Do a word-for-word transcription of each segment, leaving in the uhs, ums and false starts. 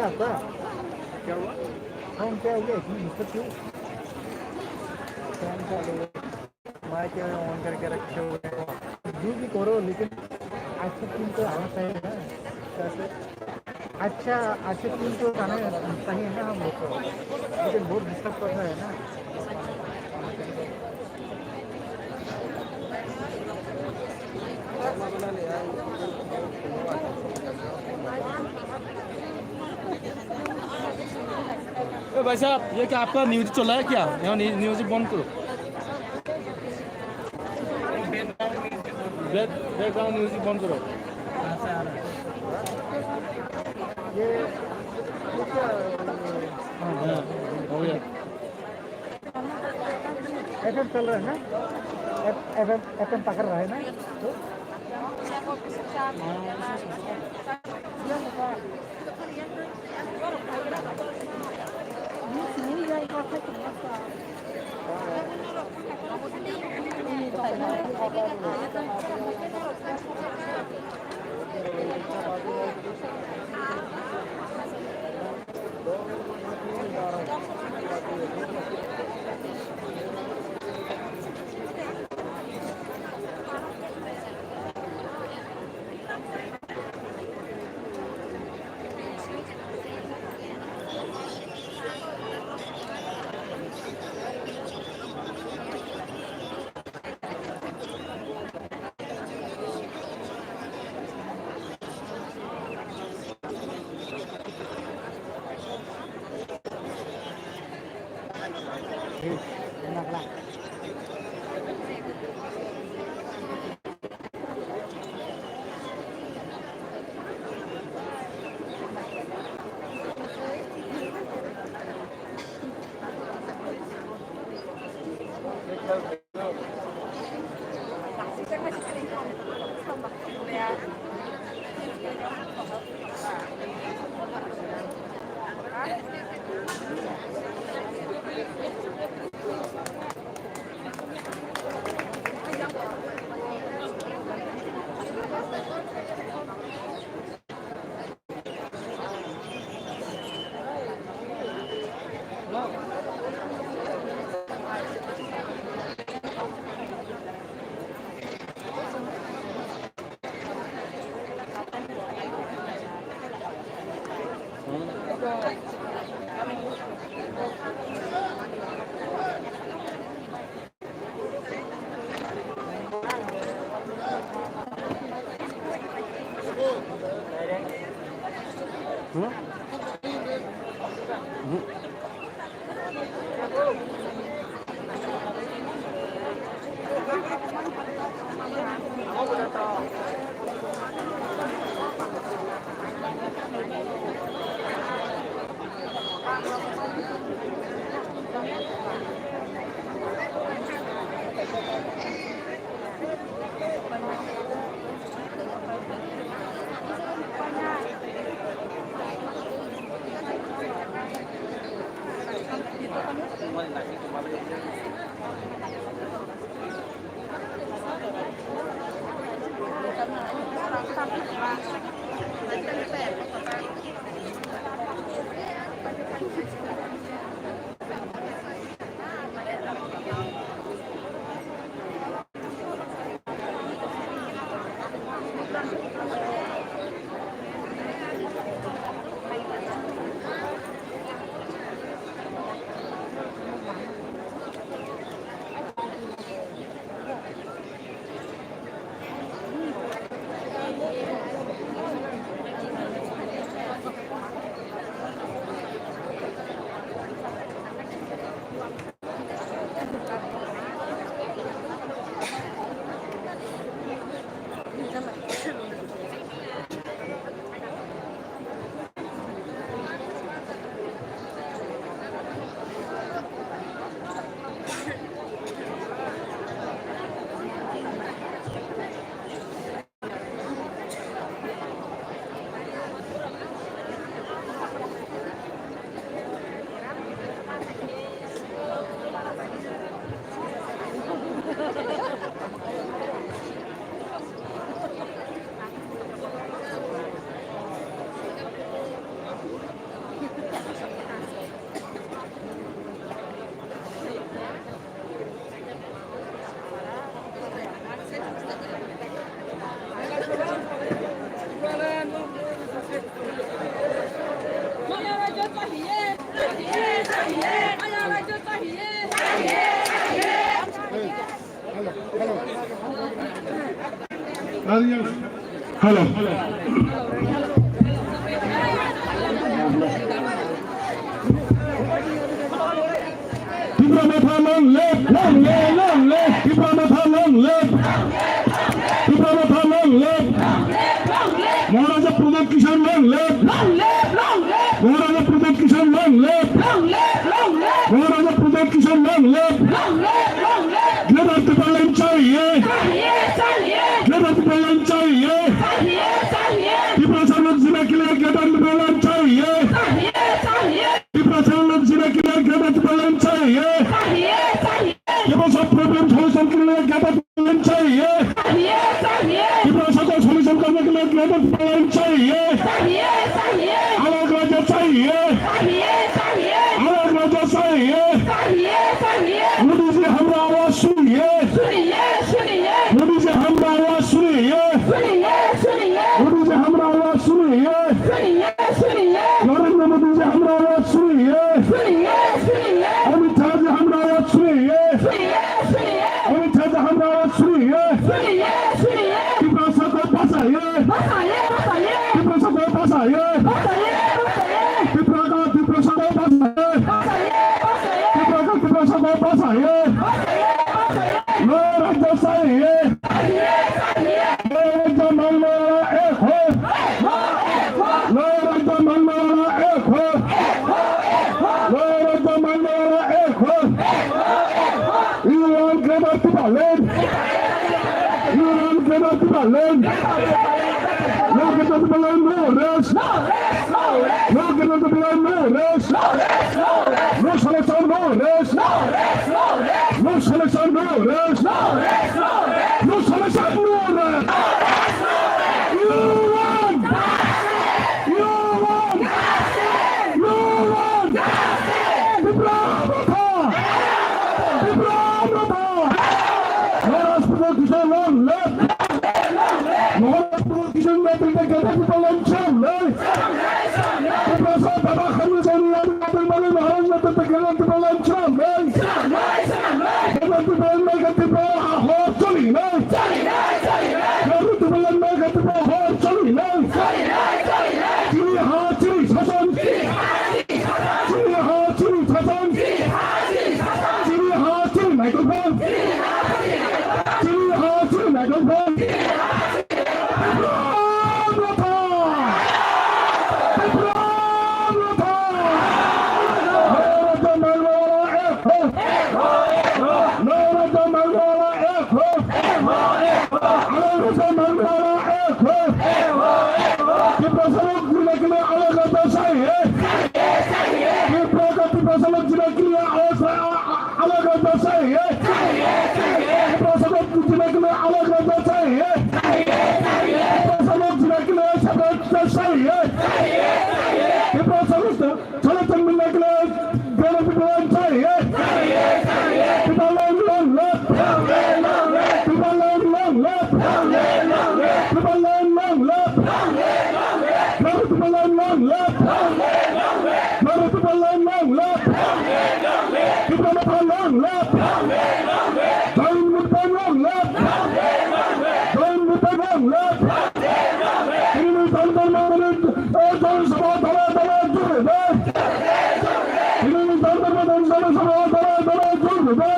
क्या आता? क्या हुआ? फोन क्या हो गया? इसमें दिक्कत क्यों? फोन चालू है। माइक ऑन करके रखे हुए हैं। जो भी करो, लेकिन अच्छी टीम तो आना चाहिए ना। कैसे? अच्छा, अच्छी टीम तो आना चाहिए ना हम लोग को, लेकिन बहुत डिस्टर्ब कर रहा है ना। ए भाई साहब, ये क्या आपका म्यूजिक चल रहा है क्या? यहाँ म्यूजिक बंद करो। बैक-, बैकग्राउंड म्यूजिक बंद करो। हाँ, हो गया। एफएम चल रहा है ना? एफ-, एफएम, एफएम पकड़ रहा है ना? Hello. Tipra Motha long live, long live, long live. Tipra Motha long live. Tipra Motha long live. Maharaja Pradyot Kishore long live. Long live, long live. Maharaja Pradyot Kishore long live. Long live, long live. Maharaja Pradyot Kishore long live. Long live, long live. Greater Tipraland chahiye. Chahiye, chahiye. Greater Tipraland chahiye. Chahiye, chahiye. Tiprasa lok jina ke liye Greater Tipraland chahiye. Chahiye, chahiye. Tiprasa lok jina ke liye Greater Tipraland chahiye. Chahiye, chahiye. Tiprasa problem solution ke liye Greater Tipraland chahiye. Chahiye, chahiye. Tiprasa ko solution karne ke liye Greater Tipraland chahiye. Chahiye, chahiye. Alag Rajya chahiye. Chahiye, chahiye. Alag Rajya chahiye. Chahiye, chahiye. Modi ji hamra awaaz suniye. Suniye, suniye. Modi ji hamra awaaz suniye. Suniye, suniye. Modi ji hamra awaaz suniye. Suniye, suniye. Narendra Modi ji hamra awaaz suniye. Suniye, suniye. Amit Shah ji hamra awaaz suniye. Suniye, suniye. Amit Shah ji hamra awaaz suniye. Suniye, suniye. Tiprasa ko bachaye. Bachaye, bachaye. Tiprasa ko bachaye. Bachaye, bachaye. Tipra ka Tiprasa ko bachaye. Bachaye, bachaye. Tipra ka Tiprasa ko bachaye. Bachaye, bachaye. Noya Rajya chahiye. Chahiye, chahiye. Noya Rajya mangna wala ek ho. Ek ho, ek ho. Noya Rajya mangna wala ek ho. Ek ho, ek ho. Noya Rajya mangna wala ek ho. Ek ho, ek ho. You want Greater Tipraland? You want Greater Tipraland? No Greater Tipraland, no rest. No rest, no rest. No Greater Tipraland, no rest. No rest, no rest. No solution, no rest. No rest, no rest. No solution, no rest. No rest, no rest. No solution, no rest. No rest, no rest. You want? You want? You want? Tipra Motha! Tipra Motha! Maharaj Pradyot Kishore long live! Maharaj Pradyot Kishore netrite Greater Tipraland cham nai! Tiprasa Baba Khanwi Soni Yadv Maharaj netrite Greater Tipraland cham nai! Greater Tipraland nai khe Tipra hor choli nai! Greater Tipraland nai khe Tipra hor choli nai! Chini ha chini sason! Chini ha chini sason! Chini ha chini microphone! Chini ha chini microphone! Tipra Motha! Tipra Motha! Noya Rajya mangna wala ek ho! Noya Rajya mangna wala ek ho! Alag Rajya mangna wala ek ho! Tiprasa lok jina ke liye alag rajya chahiye. Tipra ka Tiprasa lok jina ke liye alag, alag rajya chahiye. Tiprasa lok jina ke liye alag rajya chahiye. Tiprasa lok jina ke liye separate state chahiye. Tiprasa lok Solution milne ke liye Greater Tipraland chahiye. Tipraland long live. Tipraland long live. Tipraland long live. Greater Tipraland long live. Greater Tipraland long live. Tipra Motha long live. Join movement long live. Join movement long live. Tini ni Jantar Mantan ni, eh, Jantar Sabha dale dale juri de. Tini ni Jantar Mantan ni Jantar Sabha dale dale juri de.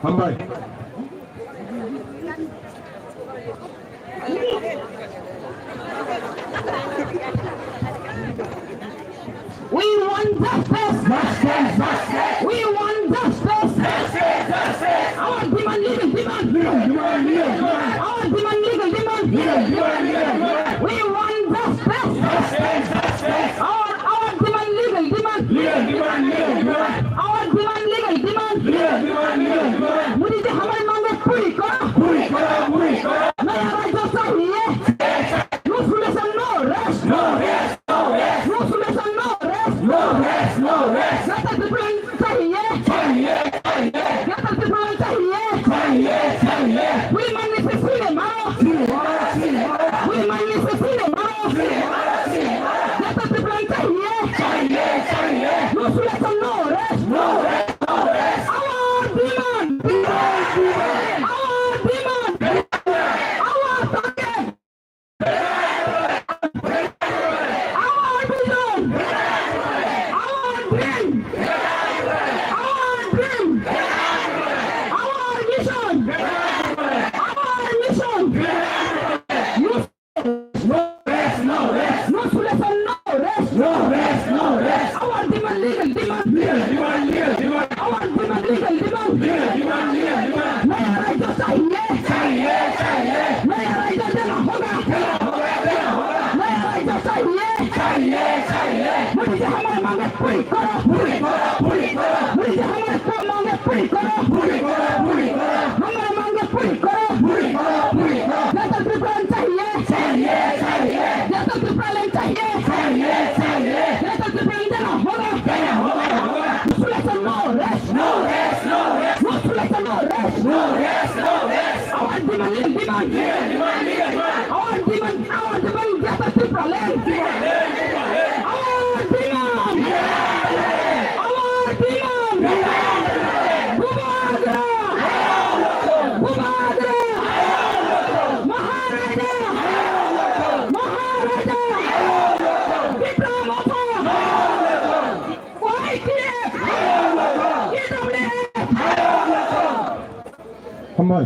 Hambai. We want justice. Justice, justice. We want justice. Justice, justice. Our demand, legal demand. Legal demand, legal demand. Our demand, legal demand. Legal demand, legal demand. We want justice. Justice, justice. Our, our dream. Our dream. Our mission. Our mission. No rest, no rest. No solution, no rest. No rest, no rest. Our demand, legal demand. Legal demand, legal demand. Our demand, legal demand. Legal demand, legal demand. नया राज्य चाहिए। चाहिए, चाहिए। नया राज्य देना होगा। देना होगा, देना होगा। नया राज्य चाहिए। चाहिए, चाहिए। मोदी जी हमारे मांगे पूरी करो। पूरी करो, पूरी करो। मोदी जी हमारे को मांगे पूरी करो। पूरी करो, पूरी करो। हमारे मांगे पूरी करो। पूरी करो, पूरी करो। Greater Tipraland चाहिए। चाहिए, चाहिए। Greater Tipraland चाहिए। चाहिए, चाहिए। Greater Tipraland देना होगा। देना होगा, होगा। Solution no rest। No rest, no rest। No solution no rest। No rest, no rest। Our demand, legal demand. Legal demand, legal demand. Our demand, our demand, Greater Tipraland. Our demand. Our demand. Bubagra. Bubagra. Maharaja. Maharaja. Tipra Motha. Y T F. T W F. Hambai.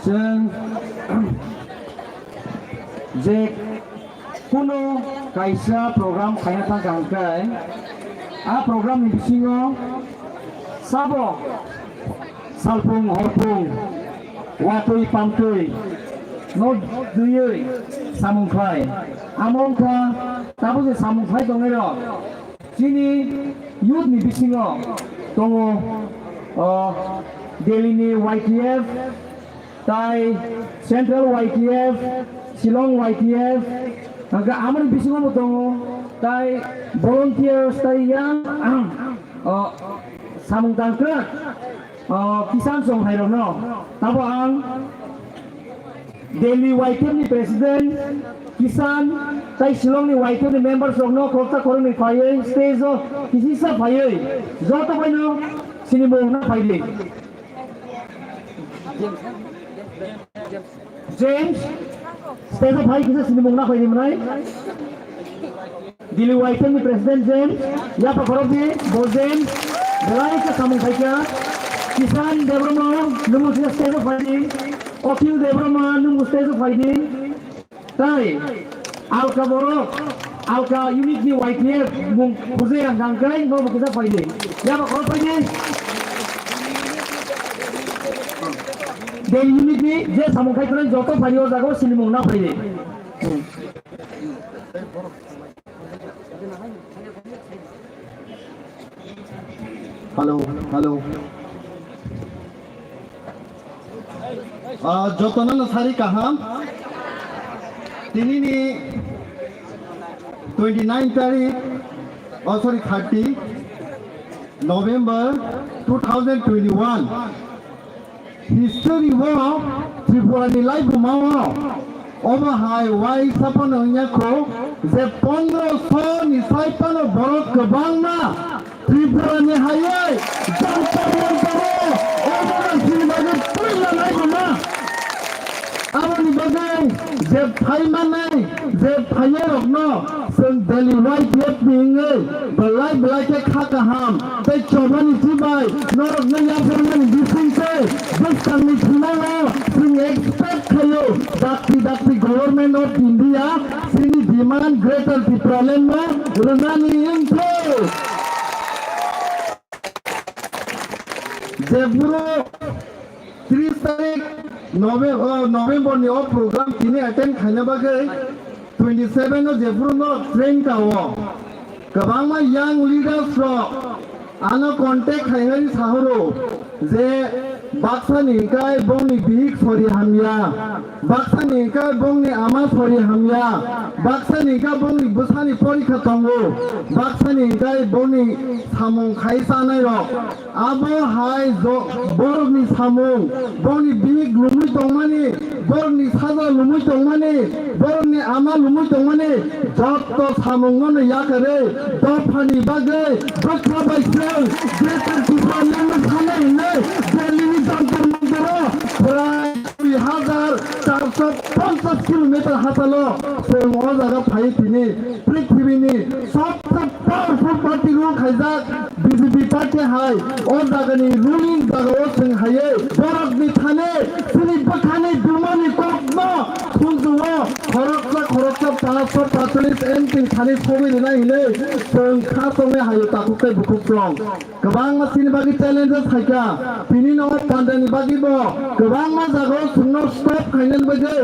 Chwng je kuno kaisa program khaina thangkha hwnkhe, a program ni bisingo sabo salphung horphung watwi pamtwi no twiwi samung khlai. Amo wngkha tabuk je samung khlai tongnairok chini youth ni bisingo tongo, o, Delhi ni Y T F, tai Central Y T F, Shillong Y T F, hwnkhe amoni bisingo bo tongo, tai volunteers, tai yang, o, samung tangkrak, o, kisan chongthairokno. Tabo ang Delhi Y T F ni president, kisan, tai Shillong ni Y T F ni members rokno khoroksa khoroknwi phaiwi stage o kisisa phaiwi joto baino sinimung hwnna phaidi. James, stage o phai kisa sinimung hwnna phaidi mwnai. Delhi Y T F ni president James, yapha khorokdi bo James, belai khe samung khaikha. Kisan Debbarma, nwngbo kisa stage o phaidi. Akhil Debbarma, nwngbo stage o phaidi. Tai alka borok, alka unit ni Y T F mung khujui ang kang kai, nwngbo kisa phaidi. Yapha khorok phaidi. Delhi unit ni je samung khai tongnai joto phaidi o jaga o sinimung hwnna phaidi. Hello, hello. Ah, jotono no sari kaham. Tini ni twenty nine tarik, oh sorry, thirty November two thousand twenty one. History o Tripura ni laibuma o obo hai uaisa phano wngya kho je pondro so ni sai phano borok kwbangma Tripura ni hai Jantar Mantar o obo no sini bagwi puila laibuma. Aboni bagwi je phai manai, je phaiyarokno chwng Delhi Y T F ni wngwi belai belai khe kha kaham tei chobani chubai norokno yapharmani bising tei bwskangni thumango chwng expect khaio. Dakti dakti Government of India chini demand Greater Tipraland no rwnani wngkhe. Jephuru tris tarik Nove-, o, November ni o program tini attend khaina bagwi twenty seven o jephuru no train ka o kwbangma young leaders rok ano contact khainani sahoro je baksa ni hwnkhe bongni bihik sori hamya, baksa ni hwnkhe bongni ama sori hamya, baksa ni hwnkhe bongni bwsani porikha tongo, baksa ni hwnkhe bongni samung khai chanai rok. Abo hai jo-, borokni samung, borokni bihik lumui tongmani, borokni saja lumui tongmani, borokni ama lumui tongmani, jotto samungno no yakarwi dophani bagwi bwkha bai chwng Greater Tipraland no sanai hinwi Delhi ni Jantar Mantar o prai hajar charso ponchas kilometer hachalo chwng o jaga phai tini prithibini sobse powerful party rule khaijak B J P party hai o jagani ruling jagao chwng haiwi borokni thani chini bwkhani dumani kokno khunjuo khoroksa khoroksa panchsho paitalish M P thani sogwi rwnai hinwi chwng kha tongwi haio takhuk tei bukhuk chwng. Kwbangma chini bagwi challenges hai kha. Tini no pandani bagwi bo kwbangma jagao chwngno stop khainani bagwi,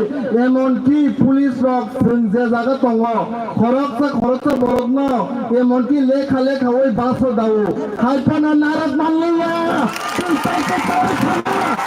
emonki police rok chwng je jaga tongo, khoroksa khoroksa borokno emonki lekha lekha oi bus o dao. Hai phano narwk manliya. Chwng tai khe chawai thangma.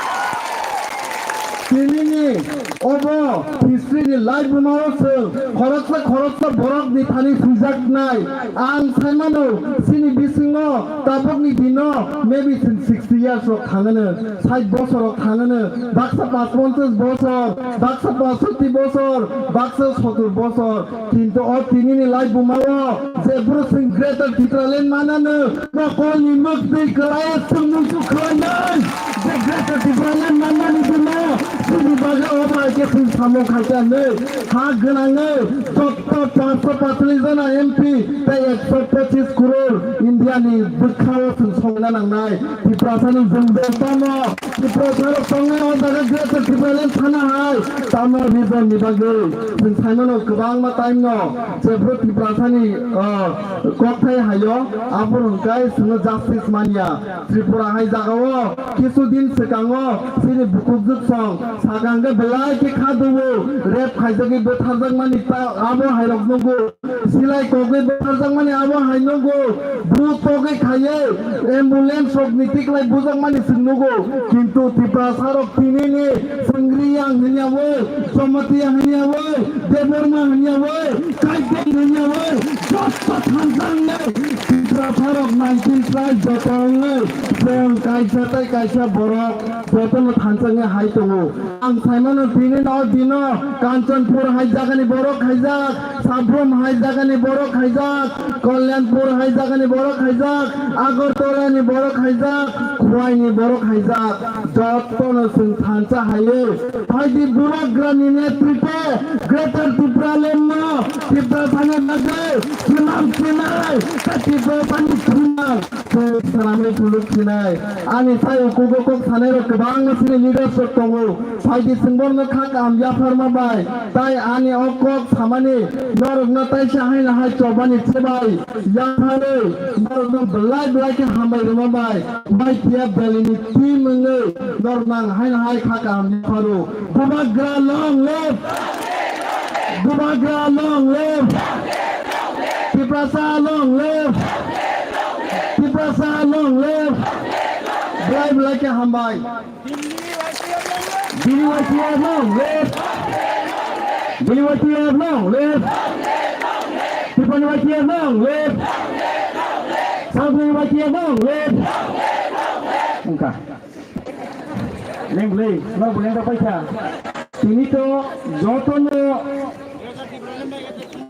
Tinini obo history ni live buma o chwng khoroksa khoroksa borok ni thani swijaknai. Ang saimano chini bisingo tabukni dino maybe chwng sixty years rok thangano, sait bosor rok thangano, baksa pach ponchas bosor, baksa pasotti bosor, baksa sotur bosor. Kintu o tinini live bumao je bwrwi chwng Greater Tipraland manano, mokolni mwktwi kwlai chwng muitu khlainai. Je Greater Tipraland manmani bumao chini bagwi o bai khe chwng samung khaikha hinwi ha gwnangwi jotto panchsho paitalish jona M P tei ekso pochis crore India ni bwkhao chwng songna nangnai. Tiprasani jwng tamo Tiprasarok tongnai o jaga Greater Tipraland thana hai tamo reason ni bagwi chwng saimano kwbangma time no jebro Tiprasani, ah, kokthai haio aboni hwnkhe chwngno justice manya. Tripura hai jagao kisu din swkango chini bukhukjwk song sakang khe belai khe kha duo rape khaijagwi butharjakmani ta abo hairok nukgo. Silai kogwi bwtharjakmani abo hai nukgo, bru togwi khaiwi ambulance rokni tiklai bujakmani chwng nukgo, kintu Tiprasarok tinini Chwngri yang hwnyawi, Jamatia hwnyawi, Debbarma hwnyawi, Kaiteng hwnyawi, joto thansa wngnai Tiprasarok nineteen tribe joto wngwi chwng kaisa tei kaisa borok jotono thansa wngwi hai tongo. Ang saimano tini no dino Kanchanpur hai jagani borok khaijak, Sabrum hai jagani borok khaijak, Kalyanpur hai jagani borok khaijak, Agartala ni borok khaijak, Khowai ni borok khaijak, jotono chwng thansa haiwi phaidi Bubagra ni netritwe Greater Tipraland no Tiprasani bagwi swnam sinai, tei Tiprasani khunang. Chwng swnamwi phunuk sinai. Ani sai ukugo kok sanairok kwbangma chini leaders rok tongo. Phaidi chwng borokno kha kaham yapharma bai. Tai ani o kok samani norokno taisa haino hai chobani chebai yapharwi norokno belai belai khe hambai rwma bai. Bai phiya belini team wngwi norokno ang haino hai kha kaham yapharo. Bubagra long live! Bubagra long live! Tiprasa long live! Tiprasa long live! Belai belai khe hambai. B Y T F long live! B Y T F long live! Tripura Y T F long live! South Y T F long live! Wngkha. Leng bwlwi, no bo leng rok paikha. Tini to jotono